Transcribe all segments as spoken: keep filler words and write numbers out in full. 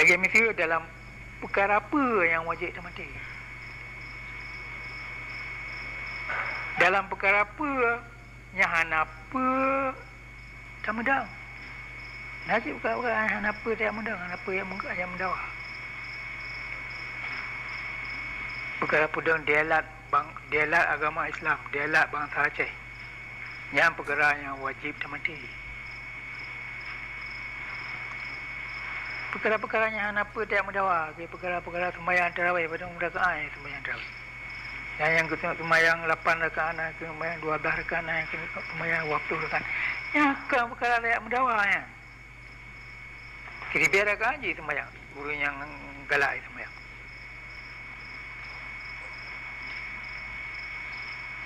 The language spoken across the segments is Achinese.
Lagée miseue dalam peukara peue nyang wajéb tamaté. Dalam peukara peue nyang hana peue tameudang. Na cit peukara-peukara nyang hana peue tameudang, hana peue nyang meudawa. Peukara peudong dialat bang, dialat agama Islam, dialat bansa Aceh. Nyan peukara nyang wajéb tamaté. Peukara-peukara nyang hana peue tajak meudawa, lagée peukara-peukara seumayang tarawih, padum rakaat seumayang tarawih. Nyang, nyang keuneuk seumayang lapan rakaat, na keuneuk seumayang dua belas rakaat, na keuneuk seumayang dua puluh rakaat. Nyan kon peukara tajak meudawa nyan. Siribée rakaat jih seumayang, ureuëng nyang galak seumayang.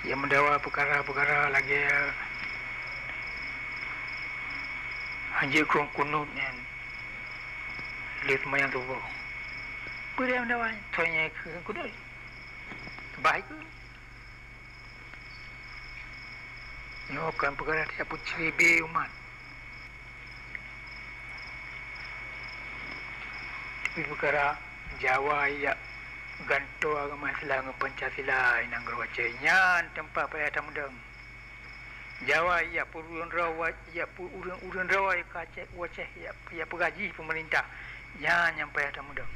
Nyang meudawa peukara-peukara lagée hanjeuet keu kunut nyan lé seumayang suboh. Peue nyang meudawa nyan? Soe nyang keu kunut? Bah ikeu. Nyoe kon peukara tajak peuciribe umat. Tapi peukara Jawa jak gantoe agama Islam ngon Pancasila i nanggroe Aceh, nyan teumpat payah tameudong. Jawa jak peuureuëng droe, jak peuureuëng-ureuëng droe ka cek u Aceh, jak, jak peugah jih peumeurintah, nyan nyang payah tameudong.